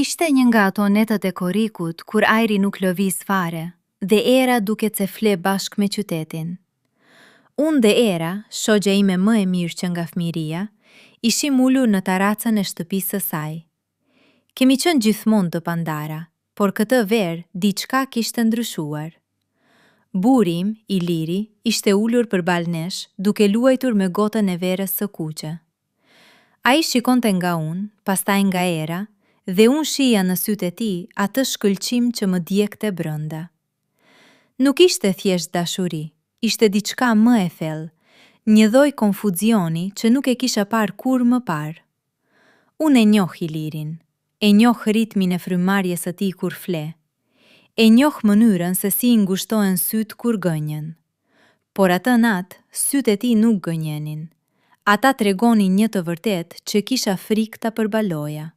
Ishte një nga ato netët e korrikut kur ajri nuk lëviz fare dhe era duket se fle bashkë me qytetin. Unë dhe Era, shoqja ime më e mirë që nga fëmijëria, ishim ulur në tarracën e shtëpisë së saj. Kemi qenë gjithmonë të pandara, por këtë verë diçka kishte ndryshuar. Burri im, Iliri, ishte ulur përballë nesh, duke luajtur me gotën e verës së kuqe. Ai shikonte nga unë, pastaj nga Era, dhe unë shihja në sytë e tij atë shkëlqim që më djegte brenda. Nuk ishte thjesht dashuri, ishte diçka më e thellë, një lloj konfuzioni që nuk e kisha parë kurrë më parë. Unë e njoh Ilirin. E njoh ritmin e frymëmarrjes së tij kur fle. E njoh mënyrën se si i ngushtohen sytë kur gënjen. Por atë natë, sytë e tij nuk gënjenin. Ata tregonin një të vërtetë që kisha frikë ta përballoja.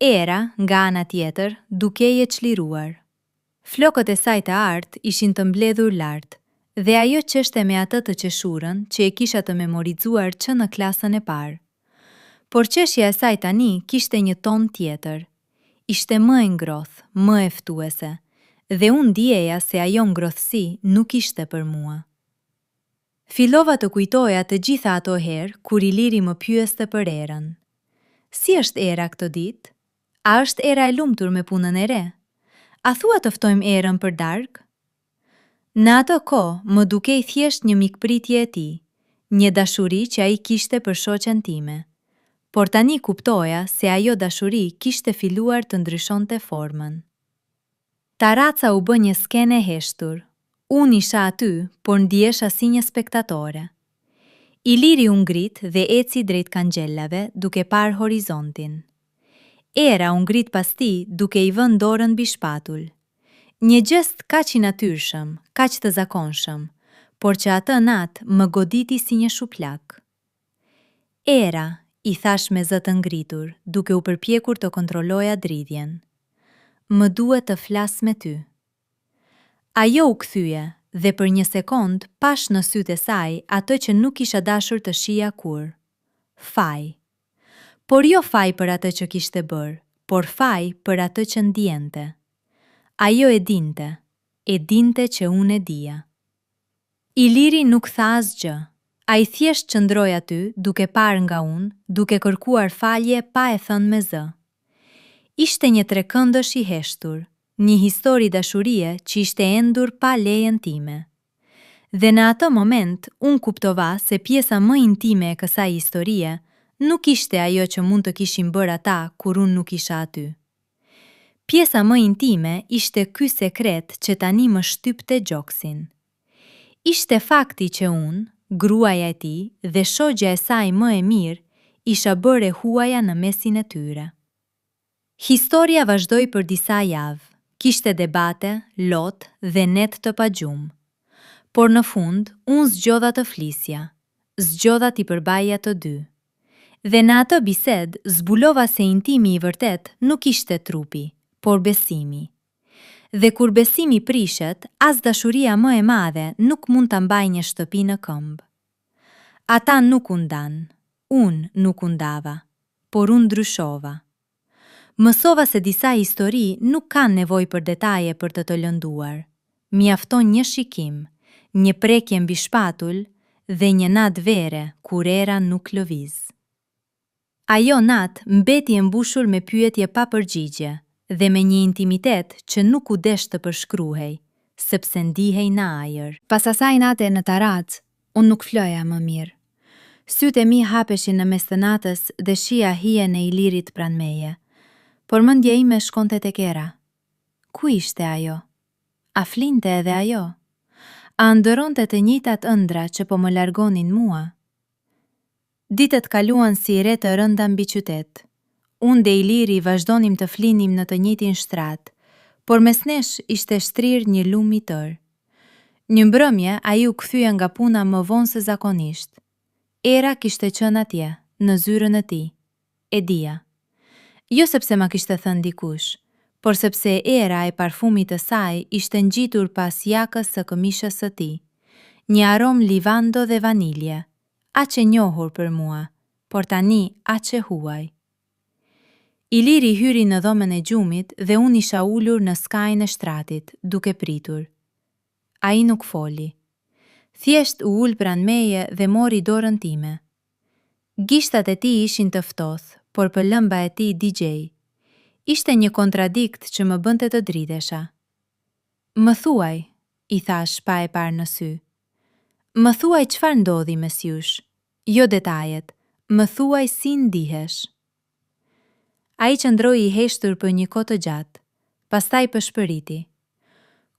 Era, nga ana tjetër, dukej e çliruar. Flokët e saj të artë ishin të mbledhur lart, dhe ajo qeshte me atë të qeshurën që e kisha të memorizuar që në klasën e parë. Por qeshja e saj tani kishte një ton tjetër. Ishte më e ngrohtë, më e ftuese, dhe unë ndieja se ajo ngrohtësi nuk ishte për mua. Fillova të kujtoja të gjitha ato herë kur Iliri më pyeste për Erën. Si është Era këto ditë? A është Era e lumtur me punën e re? A thua të ftojmë Erën për darkë? Në atë kohë më dukej thjesht një mikpritje e tij, një dashuri që ai kishte për shoqen time. Por tani kuptoja se ajo dashuri kishte filluar të ndryshonte formën. Tarraca u bë një skenë e heshtur. Unë isha aty, por ndihesha si një spektatore. Iliri u ngrit dhe eci drejt kangjellave duke parë horizontin. Era u ngrit pas tij duke i vënë dorën mbi shpatull. Një gjest kaq i natyrshëm, kaq të zakonshëm, por që atë natë më goditi si një shuplakë. Era, i thashë me zë të ngritur, duke u përpjekur të kontrolloja dridhjen. Më duhet të flas me ty. Ajo u kthye dhe për një sekondë pashë në sytë e saj atë që nuk kisha dashur të shihja kurrë. Faj. Por jo faj për atë që kishte bërë, por faj për atë që ndiente. Ajo e dinte. E dinte që unë e dija. Iliri nuk tha asgjë. Ai thjesht qëndroi aty, duke parë nga unë, duke kërkuar falje pa e thënë me zë. Ishte një trekëndësh i heshtur, një histori dashurie që ishte endur pa lejen time. Dhe në atë moment, unë kuptova se pjesa më intime e kësaj historie nuk ishte ajo që mund të kishin bërë ata kur unë nuk isha aty. Pjesa më intime ishte ky sekret që tani më shtypte gjoksin. Ishte fakti që unë, gruaja e tij dhe shoqja e saj më e mirë, isha bërë e huaja në mesin e tyre. Historia vazhdoi për disa javë, kishte debate, lot dhe netë të pagjumë. Por në fund, unë zgjodha të flisja, zgjodha t'i përbaja të dy. Dhe në atë bisedë zbulova se intimi i vërtetë nuk ishte trupi, por besimi. Dhe kur besimi prishet, as dashuria më e madhe nuk mund ta mbajë një shtëpi në këmbë. Ata nuk u ndanë, unë nuk u ndava, por unë ndryshova. Mësova se disa histori nuk kanë nevojë për detaje për të të lënduar. Mjafton një shikim, një prekje mbi shpatull dhe një natë vere kur era nuk lëviz. Ajo natë mbeti e mbushur me pyetje pa përgjigje dhe me një intimitet që nuk u desh të përshkruhej, sepse ndihej në ajër. Pas asaj nate në tarracë, unë nuk floja më mirë. Sytë e mi hapeshin në mes të natës dhe shihja hijen e Ilirit pranë meje. Por mendja ime shkonte tek Era. Ku ishte ajo? A flinte edhe ajo? A ëndërronte të njëjtat ëndrra që po më largonin mua? Ditët kaluan si re të rënda mbi qytet. Unë dhe Iliri vazhdonim të flinim në të njëjtin shtrat, por mes nesh ishte shtrirë një lumë i tërë. Një mbrëmje ai u kthye nga puna më vonë se zakonisht. Era kishte qenë atje, në zyrën e tij. E dija. Jo sepse ma kishte thënë dikush, por sepse era e parfumit të saj ishte ngjitur pas jakës së këmishës së tij. Një aromë livando dhe vanilje. Aq e njohur për mua, por tani aq e huaj. Iliri hyri në dhomën e gjumit dhe unë isha ulur në skajin e shtratit, duke pritur. Ai nuk foli. Thjesht u ul pranë meje dhe mori dorën time. Gishtat e tij ishin të ftohtë, por pëllëmba e tij digjej. Ishte një kontradiktë që më bënte të dridhesha. Më thuaj, i thashë pa e parë në sy. Më thuaj çfarë ndodhi mes jush. Jo detajet, më thuaj si ndihesh. Ai qëndroi i heshtur për një kohë të gjatë, pastaj pëshpëriti.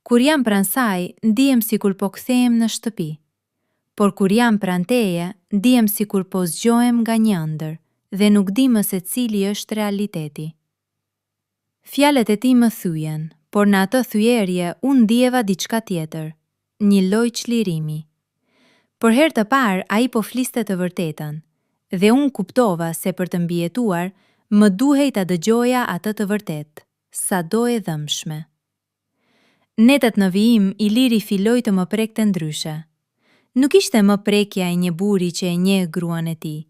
Kur jam pranë saj, ndihem sikur po kthehem në shtëpi. Por kur jam pranë teje, ndihem sikur po zgjohem nga një ëndërr dhe nuk di më se cili është realiteti. Fjalët e tij më thyen, por në atë thyerje unë ndieva diçka tjetër, një lloj çlirimi. Për herë të parë ai po fliste të vërtetën, dhe unë kuptova se për të mbijetuar, më duhej ta dëgjoja atë të vërtetë, sado e dhembshme. Netët në vijim Iliri filloi të më prekte ndryshe. Nuk ishte më prekja e një burri që e njeh gruan e tij,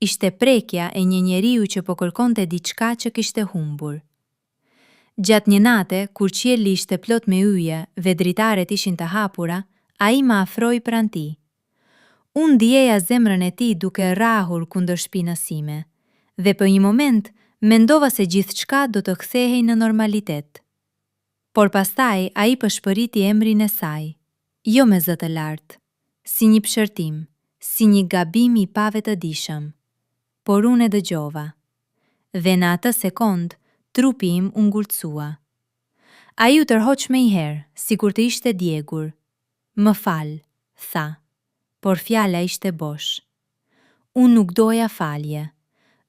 ishte prekja e një njeriu që po kërkonte diçka që kishte humbur. Gjatë një nate, kur qielli ishte plot me yje dhe dritaret ishin të hapura, ai më afroi pranë tij. Unë ndieja zemrën e tij duke rrahur kundër shpinës sime, dhe për një moment mendova se gjithçka do të kthehej në normalitet. Por pastaj ai pëshpëriti emrin e saj, jo me zë të lartë, si një psherëtimë, si një gabim i pavetëdijshëm. Por unë e dëgjova. Dhe në atë sekondë, trupi im u ngurtësua. Ai u tërhoq menjëherë, sikur të ishte djegur. Më fal, tha, por fjala ishte bosh. Unë nuk doja falje.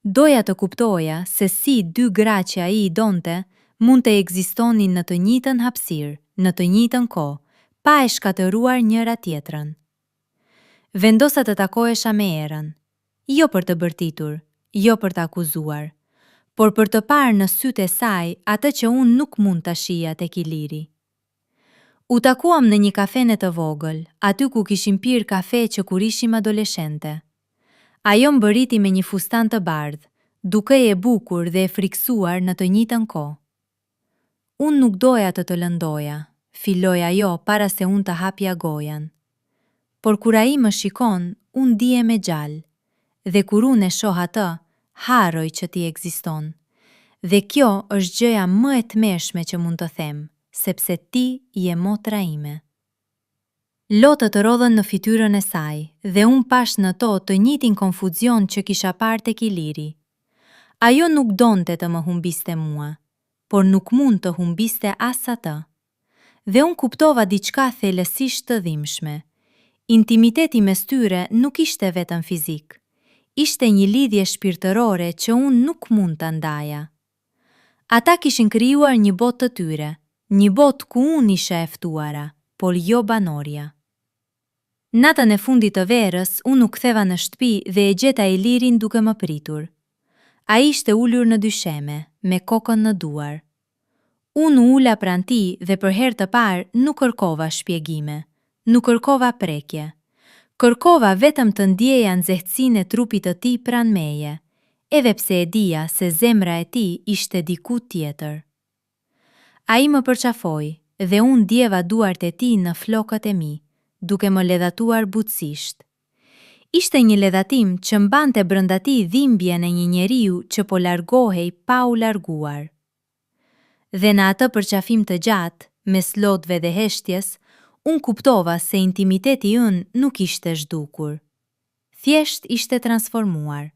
Doja të kuptoja se si dy gra që ai i donte mund të ekzistonin në të njëjtën hapësirë, në të njëjtën kohë, pa e shkatërruar njëra-tjetrën. Vendosa të takohesha me Erën. Jo për të bërtitur, jo për të akuzuar, por për të parë në sytë e saj atë që unë nuk mund ta shihja tek Iliri. U takuam në një kafene të vogël, aty ku kishim pirë kafe që kur ishim adoleshente. Ajo mbërriti me një fustan të bardhë, dukej e bukur dhe e frikësuar në të njëjtën kohë. Unë nuk doja të të lëndoja, filloi ajo para se unë të hapja gojën. Por kur ai më shikon, unë ndihem e gjallë. Dhe kur unë e shoh atë, harroj që ti ekziston. Dhe kjo është gjëja më e tmerrshme që mund të them, sepse ti je motra ime. Lotët rrodhën në fytyrën e saj dhe unë pashë në to të njëjtin konfuzion që kisha parë tek Iliri. Ajo nuk donte të më humbiste mua, por nuk mund të humbiste as atë. Dhe unë kuptova diçka thellësisht të dhimbshme. Intimiteti mes tyre nuk ishte vetëm fizik. Ishte një lidhje shpirtërore që unë nuk mund ta ndaja. Ata kishin krijuar një botë të tyre, një botë ku unë isha e ftuara, por jo banorja. Natën e fundit të verës, unë u ktheva në shtëpi dhe e gjeta Ilirin duke më pritur. Ai ishte ulur në dysheme, me kokën në duar. Unë u ula pranë tij dhe për herë të parë nuk kërkova shpjegime, nuk kërkova prekje. Kërkova vetëm të ndjeja nxehtësinë e trupit të tij pranë meje, edhe pse e dija se zemra e tij ishte diku tjetër. Ai më përqafoi dhe unë ndjeva duart e tij në flokët e mi, duke më ledhatuar butësisht. Ishte një ledhatim që mbante brenda tij dhimbjen e një njeriu që po largohej pa u larguar. Dhe në atë përqafim të gjatë, mes lotëve dhe heshtjes, unë kuptova se intimiteti ynë nuk ishte zhdukur. Thjesht ishte transformuar.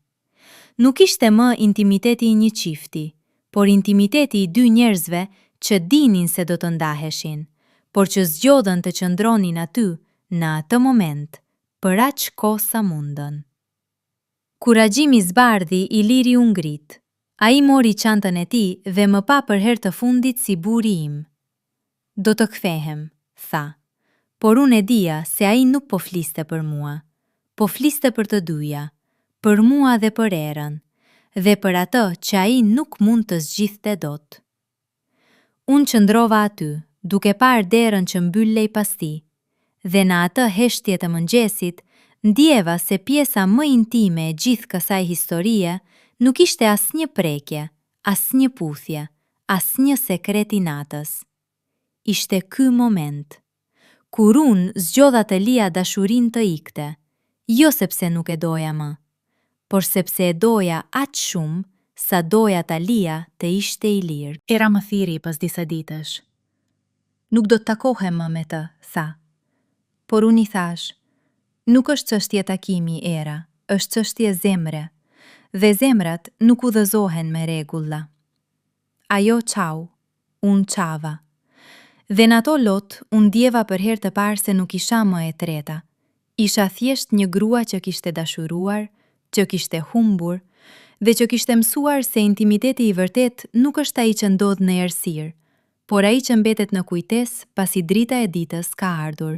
Nuk ishte më intimiteti i një çifti, por intimiteti i dy njerëzve që dinin se do të ndaheshin, por që zgjodhën të qëndronin aty, në atë moment, për aq kohë sa mundën. Kur agimi zbardhi, Iliri u ngrit. Ai mori çantën e tij dhe më pa për herë të fundit si burri im. Do të kthehem, tha. Por unë e dija se ai nuk po fliste për mua. Po fliste për të dyja, për mua dhe për Erën, dhe për atë që ai nuk mund të zgjidhte dot. Unë qëndrova aty, duke parë derën që mbyllej pas tij, dhe në atë heshtje të mëngjesit, Ndjeva se pjesa më intime e gjithë kësaj historie nuk ishte asnjë prekje, asnjë puthje, asnjë sekret i natës. Ishte ky moment. Kur unë zgjodha të lija dashurinë të ikte, jo sepse nuk e doja më, por sepse e doja aq shumë sa doja ta lija të ishte i lirë. Era më thirri pas disa ditësh. Nuk do të takohem më me të, tha. Por unë i thashë, nuk është çështje takimi, Era, është çështje zemre. Dhe zemrat nuk udhëzohen me rregulla. Ajo qau, unë qava. Dhe në ato lot, unë ndjeva për herë të parë se nuk isha më e treta. Isha thjesht një grua që kishte dashuruar, që kishte humbur, dhe që kishte mësuar se intimiteti i vërtetë nuk është ai që ndodh në errësirë, por ai që mbetet në kujtesë pasi drita e ditës ka ardhur.